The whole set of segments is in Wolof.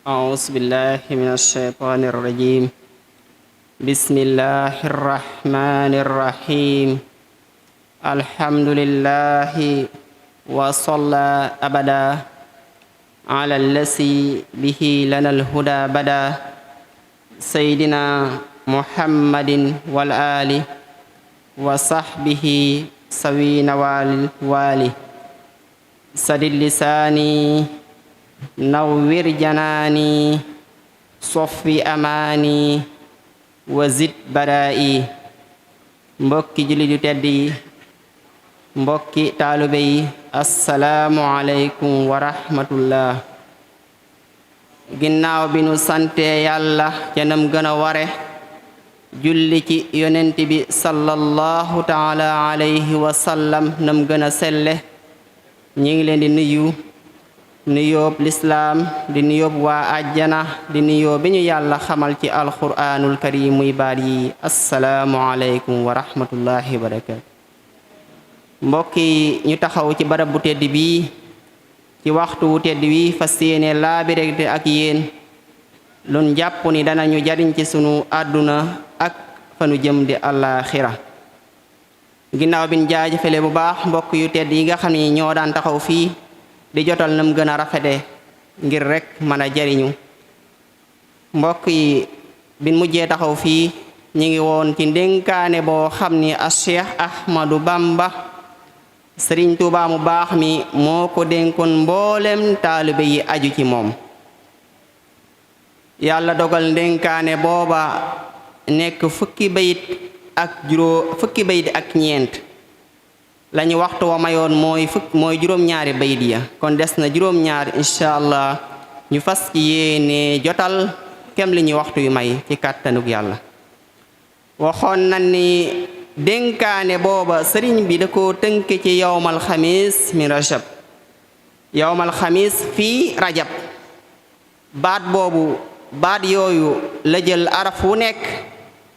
أعوذ بالله من الشيطان الرجيم. بسم الله الرحمن الرحيم. الحمد لله وصلى أبدا على الذي به لنا الهدى بدا سيدنا محمد والآل وصحبه سوين والي سدد لساني nawwir janaani soffi amaani wa zid baraa'i. mbokki jullit yu tedd yi, mbokki taalibe yi, assalaamu aleykum wa rahmatullah. ginnaaw bi nu sante yàlla ca nam gën a ware julli ci yonent bi sallallahu taala alayhi wa sallam nam gën a selle, ñi ngi leen di nuyu nuyoob lislaam di nuyoob waa àjjana di nuyoo bi ñu yàlla xamal ci alquraanul karim muy baat yi assalaamu aleykum wa rahmatullahi wa barakaatu. mbokk yi ñu taxaw ci barab bu tedd bii ci waxtu wu tedd wi fas yéene laabirante ak yéen lun jàpp ni danañu jariñ ci sunu àdduna ak fanu jëm di àllaaxira. ginnaaw bin jaajëfale bu baax mbokk yu tedd yi nga xam ni ñoo daan taxaw fii di jotal nam gën a rafete ngir rek mën a jariñu. mbokk yi bin mujjee taxaw fii ñi ngi woon ci ndénkaane boo xam ni a Cheikh Ahmadou Bamba Sëriñ Tuubaa mu baax mi moo ko dénkoon mboolem taalibe yi aju ci moom. yàlla dogal ndénkaane booba nekk fukki bayit ak ñeent lañu waxtu wa mayoon mooy juróom-ñaari bayit ya, kon des na juróom-ñaari incha allah ñu fas ci yéene jotal kem li ñuy waxtu yu may ci kàttanug yàlla. waxoon na ni dénkaane booba sëriñ bi da ko tënk ci yawmal xamis min rajab, yawmal xamis fii rajab. baat boobu baat yooyu la jël araf wu nekk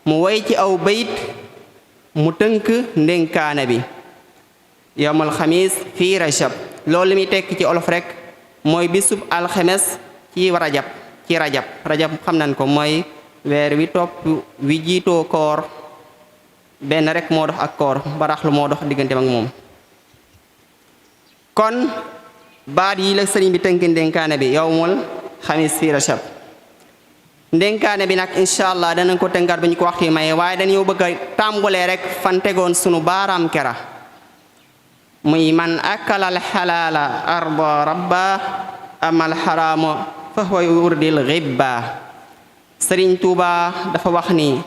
mu woy ci aw bayit mu tënk ndénkaane bi. yawmal xamis fii rajab loolu li muy tekk ci olof rek mooy bisub alxemes ci rajab xam nañ ko mooy weer wi topp wi jiitoo koor, benn rek moo dox ak koor, baraxlu moo dox diggante ak moom. kon baat yi la sëriñ bi tënk ndénkaane bi yawmul xamis fii rajab. ndénkaane bi nag incha allah danañ ko tënkaat ba ñu ko waxtu yi maye, waaye dañoo bëgg a tàmbulee rek fan tegoon sunu baaraam kera muy man akalal xalaala arda rabba amal xaraama fa huwa yurdil ghibba. sëriñ Tuuba dafa wax ni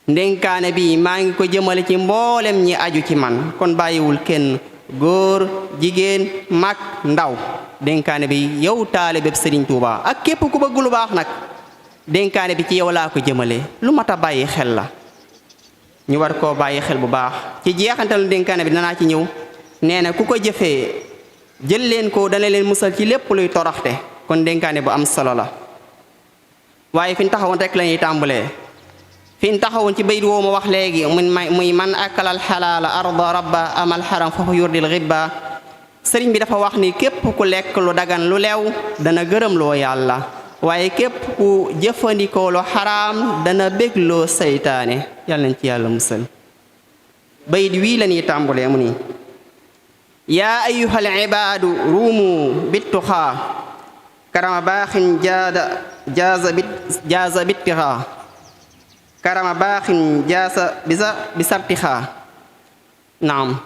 ndénkaane bi maa ngi ko jëmale ci mboolem ñi aju ci man, kon bàyyiwul kenn, góor jigéen mag ndaw. dénkaane bi yow taalibeb sëriñ Tuuba ak képp ku bëgg lu baax nag, dénkaane bi ci yow laa ko jëmale. lu mat a bàyyi xel la, ñu war koo bàyyi xel bu baax. ci jeexantalu dénkaane bi danaa ci ñëw. nee na ku ko jëfee jël leen ko dana leen musal ci lépp luy toroxte, kon dénkaane bu am solo la. waaye fi ñu taxawoon rek la ñuy tàmbalee, fi ñu taxawoon ci bayit woo ma wax léegi muy man akalal xalaala arda rabba amal xaram fa huwa yurdil ghibba. sëriñ bi dafa wax ni képp ku lekk lu dagan lu leew dana gërëm loo yàlla, waaye képp ku jëfandikoo lu xaraam dana bégloo saytaane. yàlla nañ ci yàlla musal. bayit wii la ñuy tàmbulee mu ni yaa ayyuhal ibaadu ruumu bittuxaa karama baaxin jaaza bittixaa karama baaxin jaasa bisartixaa. naam,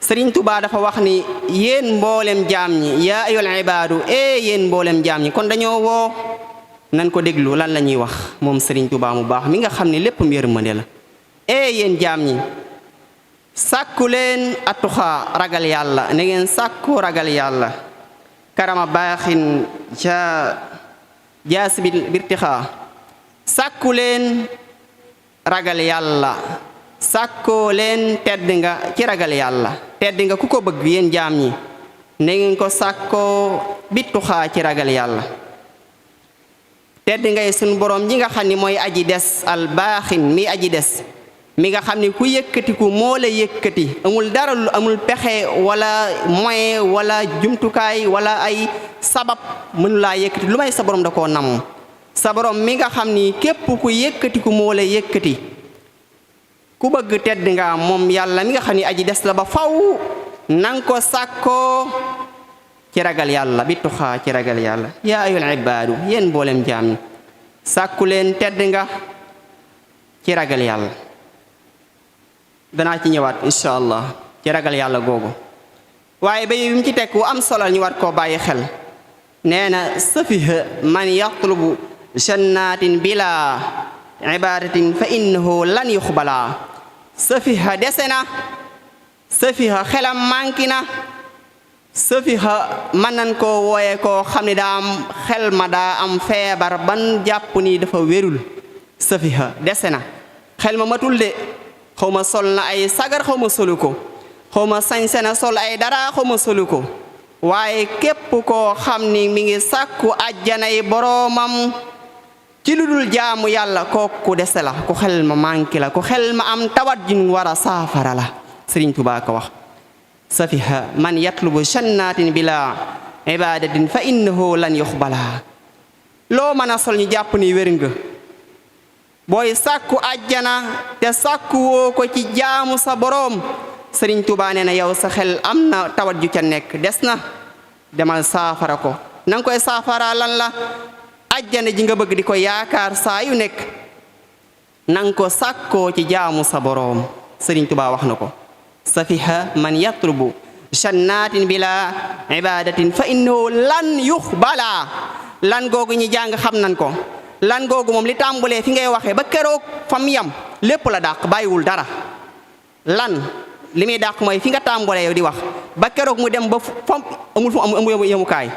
sëriñ Tuubaa dafa wax ni yéen mboolem jaam ñi, yaa ayyuhal ibaadu yéen mboolem jaam ñi. kon dañoo woo nan ko déglu lan la ñuy wax moom sëriñ Tuubaa mu baax mi nga xam ne lépp yërmande la. yéen jaam ñi, sàkku leen atuxaa ragal yàlla, na ngeen sàkku ragal yàlla. karama baaxin jaas birtixaa, sàkku leen ragal yàlla, sàkkoo leen tedd nga ci ragal yàlla. tedd nga ku ko bëgg yéen jaam ñi na ngeen ko sàkkoo bittuxaa ci ragal yàlla. tedd ngay sunu borom ji nga xam ni mooy aji des al baaxin mi aji des mi nga xam ni ku yëkkatiku moo la yëkkati amul dara lu amul pexe wala moyen wala jumtukaay wala ay sabab mënu laa yëkkati lu may sa borom da koo nam sa borom mi nga xam ni képp ku yëkkatiku moo la yëkkati ku bëgg tedd nga moom yàlla mi nga xam ni aji des la ba faw nang ko sàkkoo ci ragal yàlla bi tuxaa ci ragal yàlla yaa ayyuhal ibaadu yéen mboolem jaam ñi sàkku leen tedd nga ci ragal yàlla danaa ci ñëwaat insha allah ci ragal yàlla googu waaye ba yi mu ci teg wu am solo ñu war koo bàyyi xel nee na safiha man yatlubu jannatin bila ibadatin fa innahu lan yuxbala safiha dese na safiha xelam manki na safiha mën nañ koo wooye koo xam ne daa am xel ma daa am feebar ban jàpp ni dafa wérul safiha dese na xel ma matul de xaw ma sol na ay sagar xaw ma solu ko xaw ma sañse na sol ay dara xaw ma solu ko waaye képp koo xam ni mi ngi sàkku àjjanay boroomam ci lu dul jaamu yàlla kooku dese la ku xel ma manki la ku xel ma am tawat jin war a saafara la Sëriñ Tuubaa ko wax safiha man yatlubu jannatin bila ibadatin fa innahu lan yuxbala loo mën a sol ñu jàpp ni wér nga booy sàkku àjjana te sàkku woo ko ci jaamu sa boroom Sëriñ Tuubaa nee na yow sa xel am na tawat ju ca nekk des na demal saafara ko nanga koy saafara lan la àjjana ji nga bëgg di ko yaakaar saa yu nekk nanga ko sàkkoo ci jaamu sa boroom Sëriñ Tuubaa wax na ko safiha man yatlubu jannatin bila ibadatin fa innahu lan yuxbala lan googu ñi jàng xam nan ko lan googu moom li tàmbulee fi ngay waxee ba keroog fam yam lépp la dàq bàyyiwul dara lan li muy dàq mooy fi nga tàmbulee yow di wax ba keroog mu dem ba fam amul fu amul yemukaay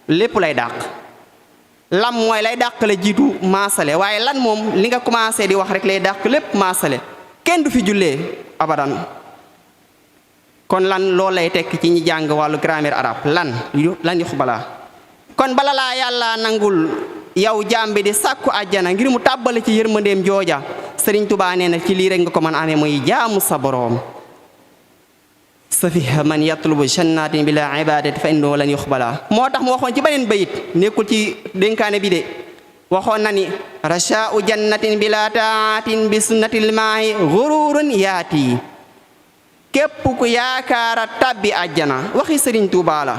lépp lay dàq lam mooy lay dàq la jiitu maasale waaye lan moom li nga commencé di wax rek lay dàq lépp maasale kenn du fi jullee abadan kon lan loolu lay tekk ci ñi jàng wàllu grammaire arabe lan yuxbala kon bala laa yàlla nangul yow jaam bi di sàkku àjjana ngir mu tàbbale ci yërmandeem jooja Sëriñ Tuubaa nee na ci lii rek nga ko mën amee muy jaamu sa boroom safiha man yatlubu jannatin bila ibadati fa innahu lan yuxbala moo tax mu waxoon ci beneen bayit nekkul ci dénkaane bi de waxoon na ni rasha'u jannatin bila taatin bi sunnatil maahi gururun yaati képp ku yaakaara tabbi àjjana waxi Sëriñ Tuubaa la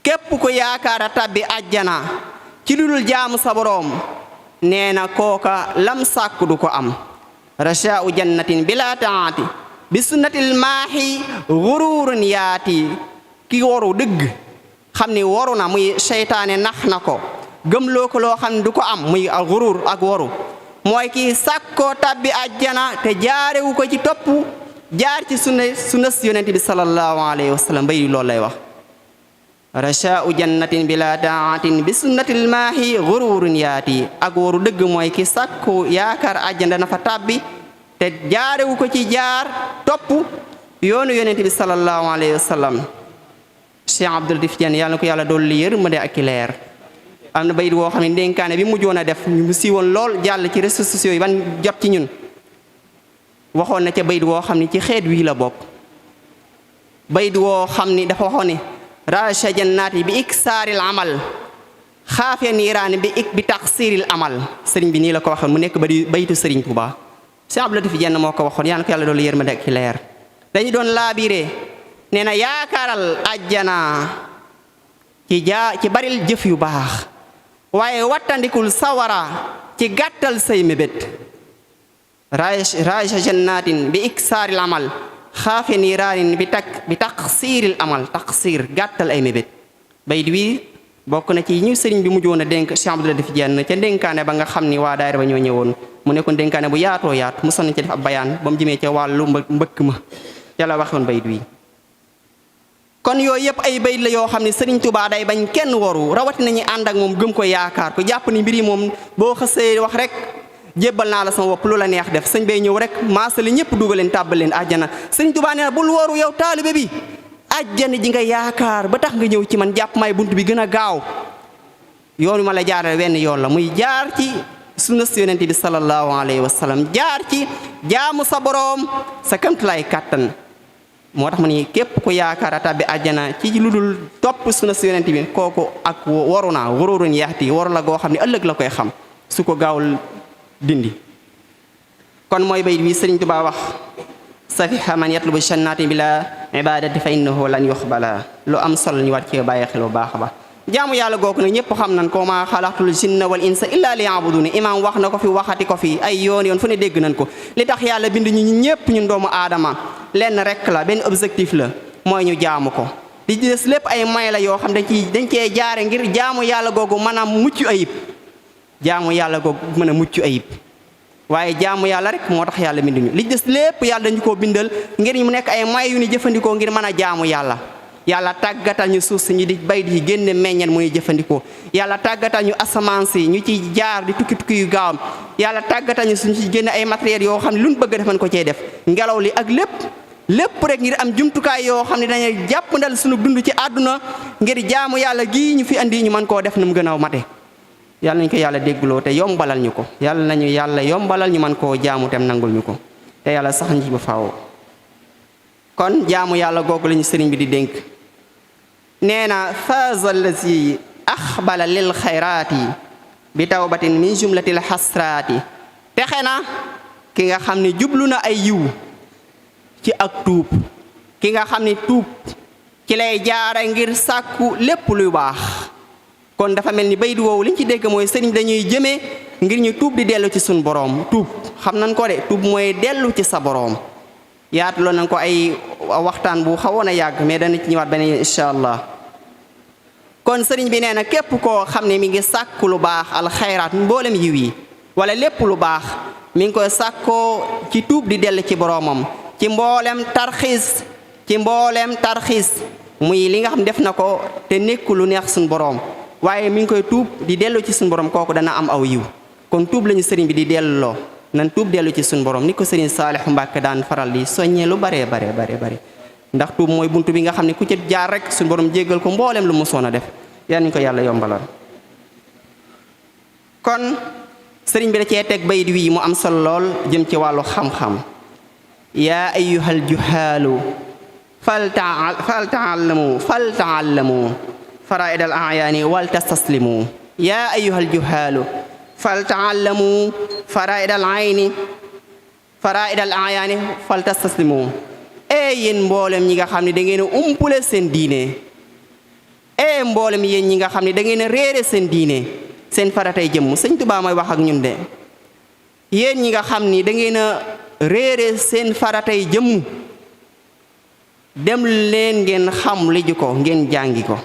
képp ku yaakaara tabbi àjjana ci lu dul jaamu sa boroom nee na kooka lam sàkku du ko am rasha'u jannatin bila taati bi sunnatil maahi gururun yaati ki waru dëgg xam ni waru na muy seytaane nax na ko gëmloo ko loo xam ne du ko am muy al gurur ak waru mooy kii sàkkoo tabbi àjjana te jaarewu ko ci topp jaar ci sunna yonent bi sallallahu alayhi wa sallam bay loolu lay wax rasha'u jannatin bila taatin bi sunnatil maahi gururun yaati ak waru dëgg mooy ki sàkku yaakaar àjjana na fa tabbi te jaarewu ko ci jaar topp yoonu yonent bi sallallahu alayhi wa sallam Cheikh Abdul Latif Diène yàlla na ko yàlla dolli yërmande ak i leer am na bayit woo xam ne ndénkaane bi mujjoon a def ñu siiwoon lool jàll ci réseaux sociaux yi ban jot ci ñun waxoon na ca bayit woo xam ne ci xeet wii la bokk bayit woo xam ni dafa waxoon ne raasha jannaati bi iksaaril amal xaafe niiraani bi taxsiiril amal sëriñ bi nii la ko waxoon mu nekk bayitu Sëriñ Tuubaa Cheikh Abdul Latif Diène moo ko waxoon yàlla na ko yàlla doolu yërmande ak ci leer dañu doon laabiree nee na yaakaaral àjjana ci baril jëf yu baax waaye wattandikul sawara ci gàttal say mébét raja jannatin bi iksaaril amal xaafe niiraanin bi taqsiiril amal taqsiir gàttal ay mébét bayit wi bokk na ci ñu sëriñ bi mujjoon a dénk Cheikh Abdul Latif Diène ca dénkaane ba nga xam ni waa daayira ba ñoo ñëwoon mu nekkoon dénkaane bu yaatoo yaatu mu sonn ci def ab bayaan ba mu jëmee ca wàllu mbëkk ma ca la waxoon bayit wi kon yooyu yëpp ay bayit la yoo xam ne Sëriñ Tuubaa day bañ kenn waru rawatina ñi ànd ak moom gëm ko yaakaar ko jàpp ni mbir yi moom boo xësee wax rek jébbal naa la sama bopp lu la neex def sëñ bay ñëw rek maasali ñëpp dugal leen tàbbal leen àjjana Sëriñ Tuubaa nee na bul waru yow taalibe bi àjjana ji nga yaakaar ba tax nga ñëw ci man jàpp may bunt bi gën a gaaw yoonu ma la jaaral wenn yoon la muy jaar ci sunna si yonent bi sallallahu alayhi wa sallam jaar ci jaamu sa boroom sa kamtulaay kàttan moo tax ma ni képp ku yaakaar a tàbbi àjjana ci lu dul topp sunna si yonent bi kooku ak waru naa waruruñ yaxti waru la goo xam ne ëllëg la koy xam su ko gaawul dindi kon mooy bayit bi Sëriñ Tuubaa wax safiha man yatlubu jannaati bila ibadati fa innahu lan yuxbala lu am solo ñu war ci bàyyi xel bu baax a baax jaamu yàlla googu nag ñëpp xam nañ ko ma xalaqtul jinna wal insa illa liya'buduni imaam wax na ko fi waxati ko fi ay yoon fu ne dégg nañ ko li tax yàlla bind ñu ñëpp ñun doomu aadama lenn rek la benn objectif la mooy ñu jaamu ko li des lépp ay may la yoo xam dañ cee jaare ngir jaamu yàlla googu mën a mucc ayib jaamu yàlla googu mën a mucc ayib waaye jaamu yàlla rek moo tax yàlla bind ñu li des lépp yàlla dañu koo bindal ngir ñu nekk ay may yu ñu jëfandikoo ngir mën a jaamu yàlla yàlla tàggatal ñu suuf si ñu di bay di génne meññeen muy jëfandikoo yàlla tàggatal ñu asamaan si ñu ci jaar di tukki yu gaawam yàlla tàggatal ñu suñu ci génne ay matériels yoo xam ne lu ñu bëgg defañ ko cee def ngelaw li ak lépp rek ngir am jumtukaay yoo xam ne dañuy jàppandal suñu dund ci àdduna ngir jaamu yàlla gii ñu fi andi ñu mën koo def na mu gën a mate yàlla nañu ko yàlla déggloo te yombalal ñu ko yàlla nañu yàlla yombalal ñu mën koo jaamu tem nangul ñu ko te yàlla sax ñu ci ba faaw kon jaamu yàlla googu lañu sëriñ bi di dénk nee na faaza allazi axbala lil xayraati bi tawbatin min jumlatil xasraati texe na ki nga xam ne jublu na ay yiw ci ak tuub ki nga xam ne tuub ci lay jaara ngir sàkku lépp luy baax kon dafa mel ni bayit woowu liñ ci dégg mooy sëriñ dañuy jëmee ngir ñu tuub di dellu ci suñ boroom tuub xam nañ ko de tuub mooy dellu ci sa boroom yaatuloo nañ ko ay waxtaan bu xawoon a yàgg mais dana ci ñëwaat beneen incha allah kon sëriñ bi nee na képp koo xam ne mi ngi sàkku lu baax alxayraat mboolem yiw yi wala lépp lu baax mi ngi koy sàkkoo ci tuub di dellu ci boroomam ci mboolem tarxiis muy li nga xam def na ko te nekku lu neex suñ boroom waaye mi ngi koy tuub di dellu ci suñ boroom kooku dana am aw yiw kon tuub lañu sëriñ bi di delloo nan tuub dellu ci suñ borom ni ko sëriñ Saalixu Mbàkke daan faral di soññee lu bare ndax tuub mooy buntu bi nga xam ne ku ci jaar rek suñ borom jéggal ko mboolem lu mosoon a def yal nañu ko yàlla yombalal kon sëriñ bi da cee teg bayit wi mu am solo lool jëm ci wàllu xam-xam yaa ayyuhal juhaalu faltaallamu faraa'id al a'yaani wal tastaslimu yaa ayyuhal juhaalu faltaallamu faraa'id al a'yaani fal tastaslimu yéen mboolem ñi nga xam ne da ngeen a umpule seen diine mboolem yéen ñi nga xam ne da ngeen a réere seen diine seen faratay jëmm sëñ Tuubaa mooy wax ak ñun de yéen ñi nga xam ni da ngeen a réere seen faratay jëmm dem leen ngeen xam li ji ko ngeen jàngi ko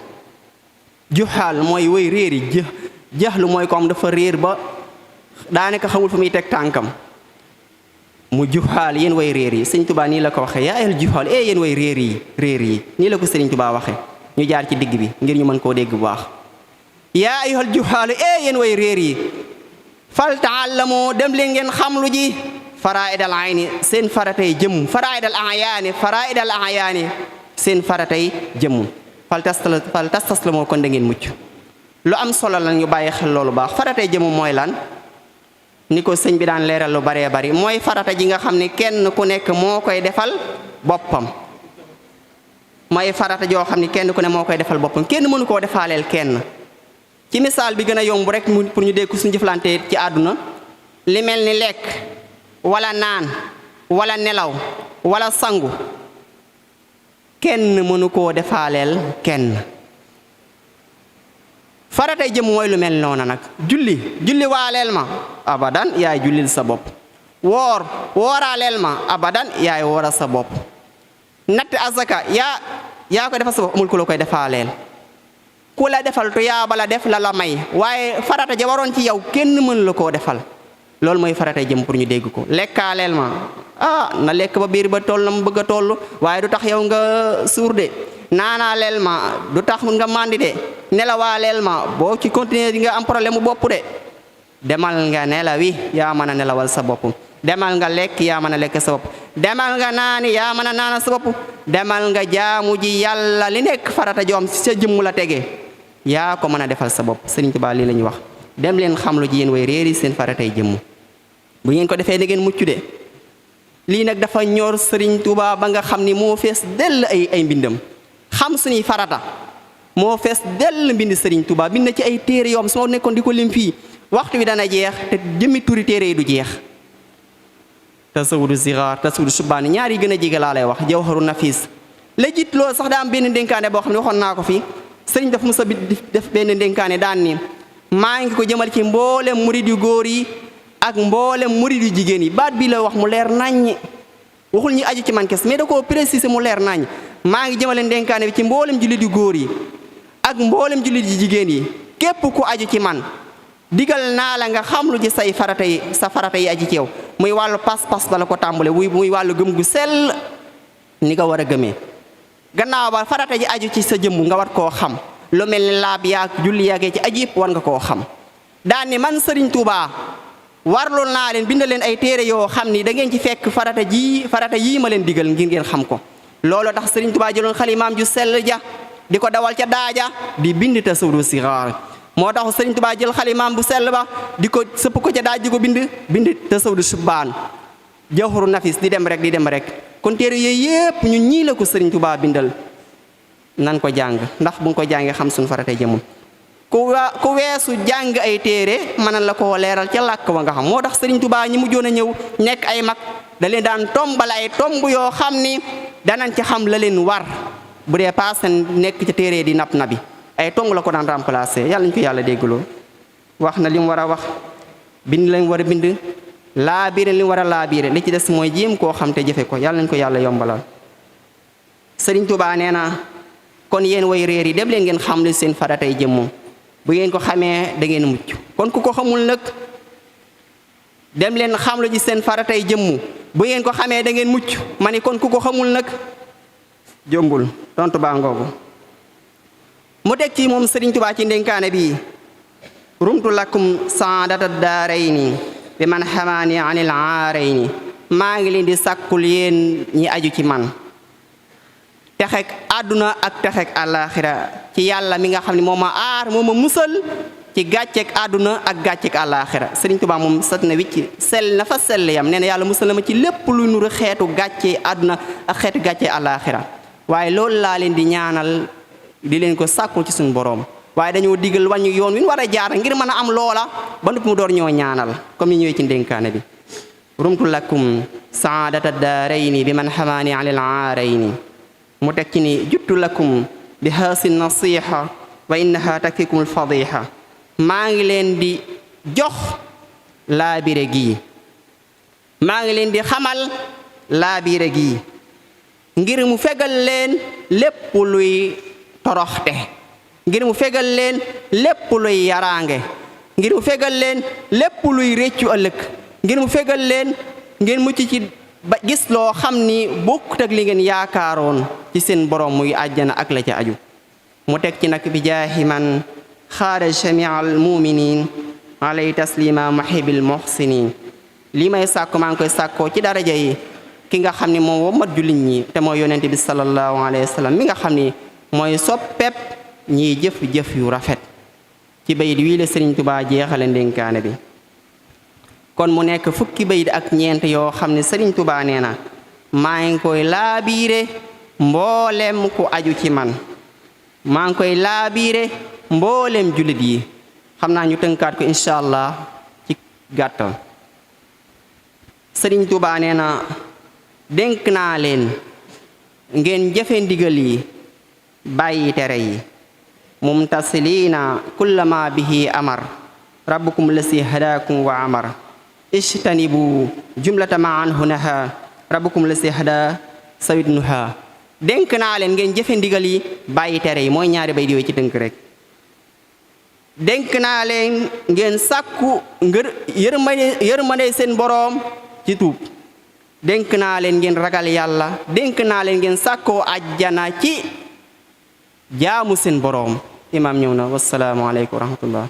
juxaal mooy woy réeri jaxlu mooy ko am dafa réer ba daanaka xamul fu muy teg tànkam mu juxaal yéen way réer yi sëñ Tuubaa nii la ko waxee yaa ayyuhal juxaal yéen way réer yi nii la ko sëriñ Tuubaa waxee ñu jaar ci digg bi ngir ñu mën koo dégg bu baax yaa ayyuhal juxaal yéen way réer yi fal taallamu dem leen ngeen xam lu ji faraa'idal ayni seen faratay jëmm faraa'idal a'yaani seen faratay jëmm fal tastaslamu kon da ngeen mucc lu am solo la ñu bàyyi xel loolu baax faratay jëmm mooy lan ni ko sëñ bi daan leeral lu baree bari mooy farata ji nga xam ne kenn ku nekk moo koy defal boppam mooy farata joo xam ne kenn ku ne moo koy defal boppam kenn mënu koo defaaleel kenn ci misaal bi gën a yomb rek pour ñu dégg suñu jëflante ci àdduna li mel ni lekk wala naan wala nelaw wala sangu kenn mënu koo defaaleel kenn faratay jëm mooy lu mel noona nag julli waaleel ma abadan yaay jullil sa bopp wooraaleel ma abadan yaay wooral sa bopp natt azaka yaa ko defal sa bopp amul ku la koy defaaleel ku la defal tu yaa bala def la may waaye farata ja waroon ci yow kenn mën la koo defal loolu mooy faratay jëm pour ñu dégg ko lekkaaleel ma na lekk ba biir ba toll na mu bëgg a toll waaye du tax yow nga suur de naanaaleel ma du tax nga màndi de nelawaaleel ma boo ci continuer di nga am problème mu bopp de demal nga nelawi yaa mën a nelawal sa bopp demal nga lekk yaa mën a lekk sa bopp demal nga naani yaa mën a naana sa bopp demal nga jaamu ji yàlla li nekk farata joom sa jëmm la tege yaa ko mën a defal sa bopp Sëriñ Tuubaa lii la ñuy wax dem leen xam lu ji yéen way réeri seen faratay jëmm bu ngeen ko defee da ngeen mucc de lii nag dafa ñor Sëriñ Tuubaa ba nga xam ni moo fees dell ay mbindam xam suñuy farata moo fees dell mbind Sëriñ Tuubaa bind na ci ay téere yoom su ma nekkoon di ko lim fii waxtu wi dana jeex te jëmmi turi téere yi du jeex tasawudu sigaar tasawudu subaan ñaar yi gën a jege laa lay wax jawharu nafis la jiit loolu sax daa am benn ndénkaane boo xam ne waxoon naa ko fi sëriñ daf musa bi def benn ndénkaane daan ni maa ngi ko jëmal ci mboolem murid yu góor yi ak mboolem murid yu jigéen yi baat bii la wax mu leer naññ waxul ñu aju ci man kes mais da koo préciser mu leer naññ maa ngi jëmale ndénkaane bi ci mboolem jullit yu góor yi ak mboolem jullit yu jigéen yi képp ku aju ci man digal naa la nga xam lu ci say farata yi sa farata yi aji ci yow muy wàllu pas-pas bala ko tàmbale muy wàllu gëm gu sell ni nga war a gëmee gannaaw ba farata ji aju ci sa jëmm nga war koo xam lu mel ni laab yaag julli yaagee ci aji yëpp war nga koo xam daan ni man Sëriñ Tuubaa warlool naa leen bind leen ay téere yoo xam ni da ngeen ci fekk farata yii ma leen digal ngir ngeen xam ko loolu tax Sëriñ Tuubaa jëloon xalimaam ju sell ja di ko dawal ca daaja di bind tasawudu sigaar moo tax Sëriñ Tuubaa jël xalimaam bu sell ba di ko sëpp ko ca daaj di ko bind tasawudu subaan jawharu nafis di dem rek kon téere yooyu yépp ñun ñii la ko Sëriñ Tuubaa bindal nan ko jàng ndax bu nga ko jàngee xam suñu faratay jëmm ku weesu jàng ay téere mën la ko leeral ca làkk wa nga xam moo tax Sëriñ Tuubaa ñi mujjoon a ñëw nekk ay mag da leen daan tombal ay tomb yoo xam ni danañ ci xam la leen war bu dee paase nekk ca téere di nap na bi ay tomb la ko daan remplacer yàlla ñu ko yàlla déggloo wax na li mu war a wax bind lañ war a bind laabiire li mu war a laabiire li ci des mooy jéem koo xam te jëfe ko yàlla nañ ko yàlla yombalal Sëriñ Tuubaa nee na kon yéen way réer yi dem leen ngeen xam lu seen faratay jëmm bu ngeen ko xamee da ngeen mucc kon ku ko xamul nag dem leen xam lu ci seen faratay jëmm bu ngeen ko xamee da ngeen mucc ma ni kon ku ko xamul nag jombul tontu baa ngoogu mu teg ci moom Sëriñ Tuubaa ci ndénkaane bi rumtu lakum saadata daarayni bi man xamaani anil aarayni maa ngi leen di sàkkul yéen ñi aju ci man texek àdduna ak texek àllaaxira ci yàlla mi nga xam ne moo ma aar moo ma musal ci gàcceek àdduna ak gàcceek àllaaxira Sëriñ Tuubaa moom sat na wicc sell na fa sell yam nee na yàlla musal na ma ci lépp lu nuru xeetu gàccee àdduna ak xeetu gàccee àllaaxira waaye loolu laa leen di ñaanal di leen ko sàkkul ci suñu boroom waaye dañoo digal wàññu yoon wi ñu war a jaar ngir mën a am loola ba noppi mu door ñoo ñaanal comme ni ñëwee ci ndénkaane bi rumtu lakum saadata daarayni bi man xamaani anil aarayni mu teg ci ni juttu lakum bi haasi nasiha wa innaha takfikum alfadiha maa ngi leen di jox laabire gii maa ngi leen di xamal laabire gii ngir mu fegal leen lépp luy toroxte ngir mu fegal leen lépp luy yaraange ngir mu fegal leen lépp luy réccu ëllëg ngir mu fegal leen ngeen mucc ci ba gis loo xam ni bokkut ak li ngeen yaakaaroon ci seen borom muy àjjana ak la ca aju mu teg ci nag bi jaahi man xaara jamia al muminin alay taslima muhibil muhsinin lii may sàkko maa ngi koy sàkkoo ci daraja yi ki nga xam ni moom womat jullit ñi te mooy yonente bi sallallahu alayhi wa sallam mi nga xam ni mooy soppep ñiy jëf-jëf yu rafet ci bayit wii la Sëriñ Tuubaa jeexale ndénkaane bi kon mu nekk fukki bayit ak ñeent yoo xam ne Sëriñ Tuubaa nee na maa ngi koy laabiire mboolem ku aju ci man maa ngi koy laabiire mboolem jullit yi xam naa ñu tënkaat ko incha allah ci gàttal Sëriñ Tuubaa nee na dénk naa leen ngeen jëfe ndigal yi bàyyi tere yi mumtasiliina kullama bihi amar rabbukum lasi hadaakum wa amar ijtanibu jumlata ma anhu naha rabbukum lasi hada sawit nuha dénk naa leen ngeen jëfe ndigal yi bàyyi tere yi mooy ñaari bay yooyu ci tënk rek dénk naa leen ngeen sàkku ngër yërmande seen boroom ci tuub dénk naa leen ngeen ragal yàlla dénk naa leen ngeen sàkkoo ajjana ci jaamu seen boroom imaam ñëw na wassalaamu aleykum wa rahmatullah